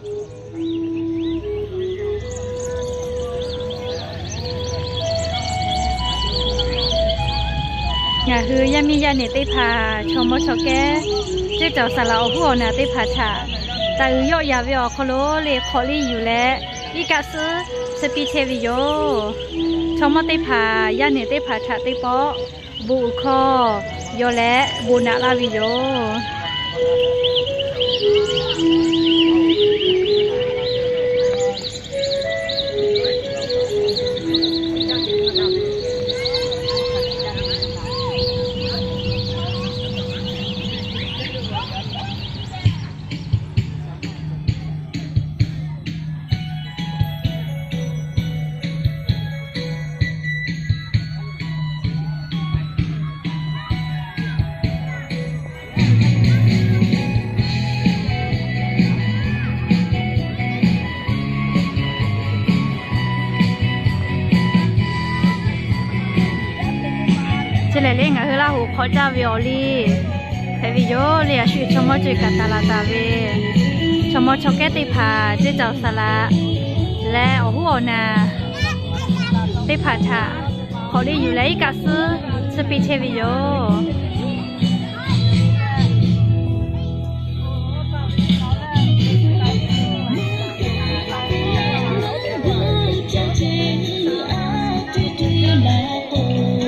Ngaˬ hui yaˇ miˇ yaˇ neˬ teˇ hpaˍ chaw mawˇ chaw kehˉ, ceˇ caoˬ saˍ laꞈ awˬ huˉ awˬ naˬ teˇ hpaˍ htaꞈ taˍ uiˍ yawˆ yan ve awˬ hk'aw lo le hk'awꞈ liˇ yuˬ leh, iˉ kaˆ suhˉ chi piˇ chehˇ ve yoˬ. Chaw mawˇ teˇ hpaˍ yaˇ neˬ teˇ hpaˍ htaꞈ teˇ pawˆ bon uiˍ hkawˇ yaw leh bon naꞈ laˇ ve yoˬ. Chi lehˬ le ngaˬ hui Laˇ huˍ hk'awꞈ caˇ ve awˬ liˇ hpehꞈ ve yoˬ le. Yaꞈ shu chaw mawˇ ceuˬ kaꞈ taˍ laˬ taˍ ve, chaw mawˇ chaw kehˉ teˇ hpaˍ ceˇ caoˬ saˍ laꞈ leh awˬ huˉ awˬ naˬ teˇ hpaˍ htaꞈ hk'awꞈ liˇ yuˬ leh iˉ kaˆ suhˉ chi piˇ chehˇ ve yoˬ.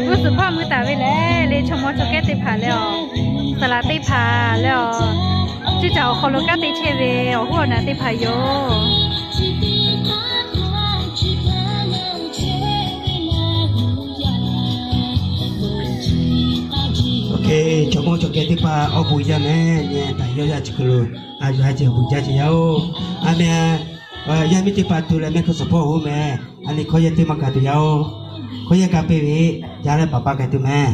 G'uˇ suhˍ hpawˇ mui taˍ ve lehˬ le chaw mawˇ chaw kehˉ teˇ hpaˍ leh awˬ, saˍ laꞈ teˇ hpaˍ leh awˬ, ceˇ caoˬ awˬ hk'aw lo kanˉ te chehˇ ve awˬ huˉ awˬ naˬ teˇ hpaˍ yoˬ. Chaw mawˇ chaw kehˉ teˇ hpaˍ awˬ bon jaˇ mehˍ, nyi taˍ yawˇ yaˇ chi hk'e lo, a yuˬ ha ceh awˬ bon jaˇ ceh yaˇ-oˬ. A mehˍ, yaˇ miˇ teˇ hpaˍ tuˬ leh mehˆ hkui suhˍ hpawˇ hoˉ mehˍ. A nyi hkawˇ yehˇ teˇ maˇ kaꞈ tuˬ yaˇ-oˬ. Hkawˇ yehˇ kaꞈ piˇ ve, jaˇ leh paˍ paˍ kaꞈ tuˬ mehˍ.